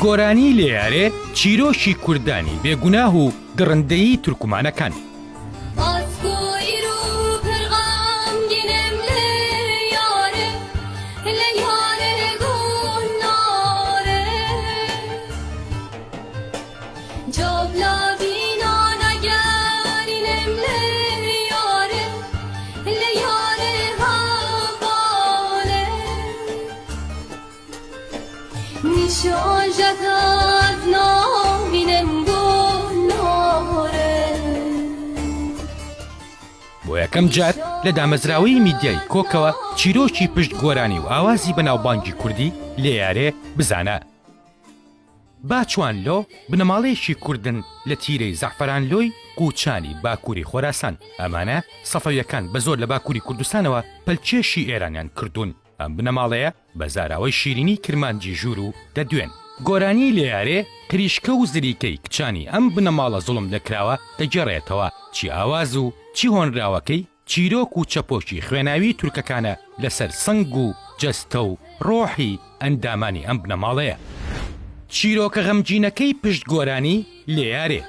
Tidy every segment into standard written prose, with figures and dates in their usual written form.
گۆرانی لێیارێ چیرۆکی کوردانی بێ گوناه و دڕندەیی تورکمانەکان. بۆ یەکەم جار لە دامەزراوەی میدیای کۆکەوە چیرۆکی پشت گۆرانی و ئاوازی بەناوبانگی کوردی لێیارێ بزانە. باچوانلۆ بنەماڵەیەکی کوردن لە تیرەی زەعفەرانلۆی قووچانی باکووری خۆراسان، ئەمانە سەفەویەکان بە زۆر لە باکووری کوردستانەوە پەلکێشی ئێرانیان کردوون، ئەم بنەماڵەیە بە زاراوەی شیرینی کرمانجی ژووروو دەدوێن. گۆرانی لێیارێ قریشکە و زریکەی کچانی ئەم بنەماڵە زوڵملێکراوە دەگێڕێتەوە، چی ئاواز و چی هۆنراوەکەی چیرۆک و چەپۆکی خوێناوی تورکەکانە لەسەر سنگ و جەستە و ڕۆحی ئەندامانی ئەم بنەماڵەیە. چیرۆکە غەمگینەکەی پشت گۆرانی لێیارێ.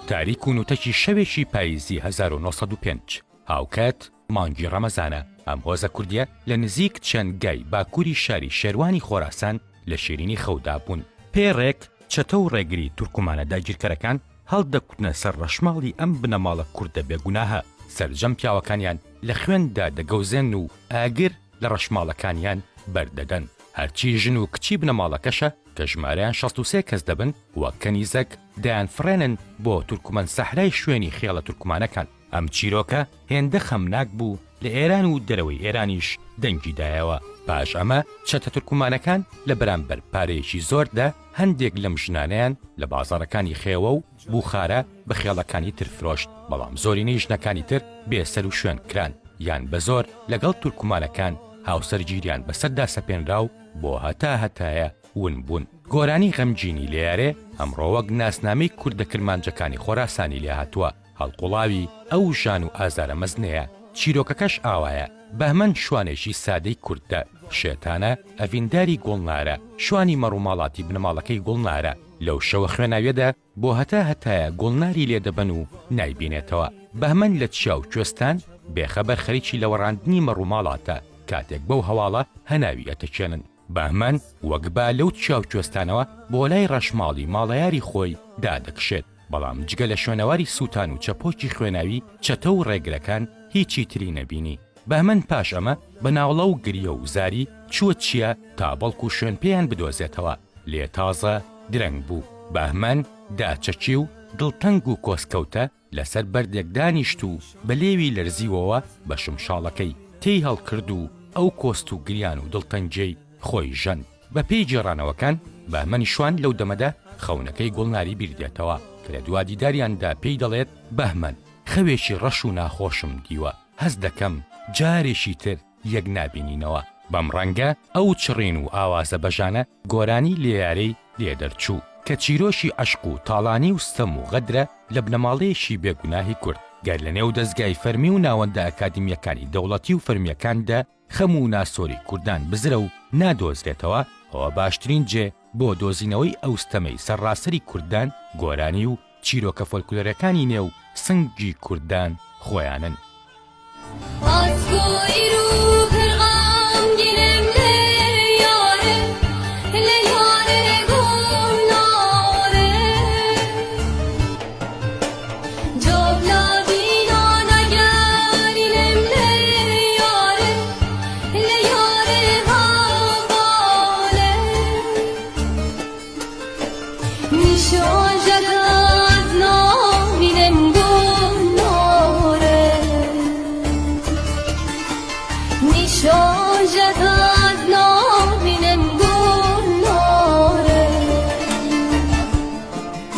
تاریک و نوتەکی شەوێکی پاییزی 1905 هاوکات مانگی ڕەمەزانە، ئەم هۆزە کوردییە لە نزیک چەند گای باکووری شاری شێروانی خۆراسان لە شیرینی خەودا بوون. پێڕێک چەتە و ڕێگری تورکمانە داگیرکەرەکان هەڵدەکوتنە سەر ڕەشماڵی ئەم بنەماڵە کوردە بێگوناهە، سەرجەم پیاوەکانیان لە خوێندا دەگەوزێن و ئاگر لە ڕەشماڵەکانیان بەردەدەن. هەرچی ژن و کچی بنەماڵەکەشە کە ژمارەیان 63 کەس دەبن، وەک کەنیزەک دەیانفڕێنن بۆ تورکمەن سەحرای شوێنی خێڵە تورکمانەکان. ئەم چیرۆکە هێندە خەمناک بوو لە ئێران و دەرەوەی ئێرانیش دەنگی دایەوە. پاش ئەمە چەتە تورکمانەکان لە بەرامبەر پارەیەکی زۆردا هەندێک لەم ژنانەیان لە بازاڕەکانی خێوە و بوخارا بە خێڵەکانی تر فرۆشت، بەڵام زۆرینەی ژنەکانی تر بێ سەروشوێن کران یان بە زۆر لەگەڵ تورکمانەکان هاوسەرگیریان بەسەردا سەپێنرا و بۆ هەتا هەتایە ون بوون. گۆرانی غەمگینی لێیارێ ئەمڕۆ وەک ناسنامەی کوردە کرمانجەکانی خۆراسانی لێهاتووە. هەڵقوڵاوی ئەو ژان و ئازارە مەزنەیە، چیرۆکەکەش ئاوایە، بەهمەن شوانێکی سادەی کوردە، شێتانە، ئەڤینداری گوڵنارە، شوانی مەڕوماڵاتی بنەماڵەکەی گوڵنارە، لەو شەوە خوێناویەدا بۆ هەتا هەتایە گوڵناری لێ دەبەن و نایبینێتەوە. بەهمەن لە چیا و کوێستان بێ خەبەر خەریکی لەوەڕاندنی مەڕوماڵاتە، کاتێک بەو هەواڵە هەناوی ئەتەکێنن. بەهمەن وەک با لەو چیا و کوێستانەوە بۆ لای ڕەشماڵی ماڵەیاری خۆی دادەکشێت. بەڵام جگە لە شوێنەواری سووتان و چەپۆکی خوێناوی چەتە و ڕێگرەکان هیچی تری نەبینی. بەهمەن پاش ئەمە بە ناڵە و گریە و زاری چووە چیا تا بەڵکو شوێن پێیان بدۆزێتەوە، لێ تازە درەنگ بوو. بەهمەن داچەکی و دڵتەنگ و کۆسکەوتە لەسەر بەردێک دانیشت و بە لێوی لەرزیوەوە بە شمشاڵەکەی تێی هەڵکرد و ئەو کۆست و گریان و دڵتەنگیەی خۆی ژەند. بە پێی گێڕانەوەکان، بەهمەنی شوان لەو دەمەدا خەونەکەی گوڵناری بیر دێتەوە، کە لە دوا دیداریاندا پێی دەڵێت، بەهمەن، خەوێکی ڕەش و ناخۆشم دیوە، هەست دەکەم جارێکی تر یەک نابینینەوە. بەم ڕەنگە ئەو چڕین و ئاوازە بەژانە گۆرانی لێیارەی لێ دەرچوو، کە چیرۆکی عەشق و تاڵانی و ستەم و غەدرە لە بنەماڵەیەکی بێ گوناهی کورد، گەر لە نێو دەزگای فەرمی و ناوەندە ئەکادیمییەکانی دەوڵەتی و فەرمییەکاندا خەم و ناسۆری کوردان بزرە و نادۆزرێتەوە، ئەوە باشترین جێ بۆ دۆزینەوەی ئەو ستەمەی سەرڕاسەری کوردان گۆرانی و چیرۆکە فۆلکلۆرەکانی نێو سنگی کوردان خۆیانن.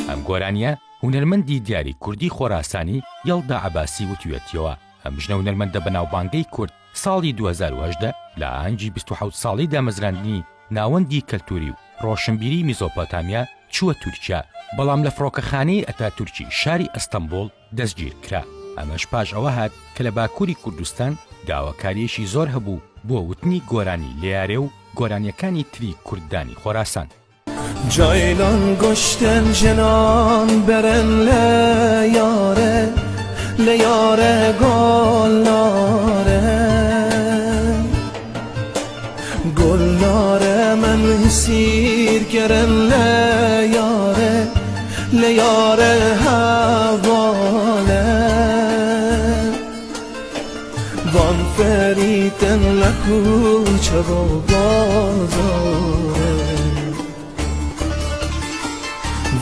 ئەم گۆرانییە هونەرمەندی دیاری کوردی خۆراسانی یەڵدا عەباسی وتویەتیەوە، ئەم ژنە هونەرمەندە بەناوبانگەی کورد ساڵی 2018 لە ئاهەنگی 27 ساڵەی دامەزراندنی ناوەندی کەلتوری و ڕۆشنبیری میزۆپۆتامیا چووە تورکیا، بەڵام لە فڕۆکەخانەی ئەتاتورکی شاری ئەستەنبوڵ دەستگیر کرا، ئەمەش پاش ئەوە هات کە لە باکوری کوردستان داواکارییەکی زۆر هەبوو بۆ وتنی گۆرانی لێیارێ و. گۆرانیەکانی تری کوردانی خۆراسان. جایلان گوشتن ژنان برن لە یارە لە یارە گۆلنارە گۆلنارە من سیر کرن لە یارە لە یارە هەڤالە وان فریتن لە کوچە و بازارە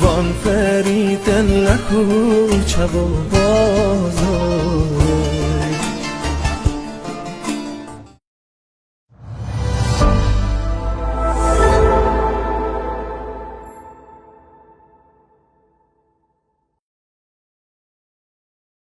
وان فریتن لە کوچە و بازارە.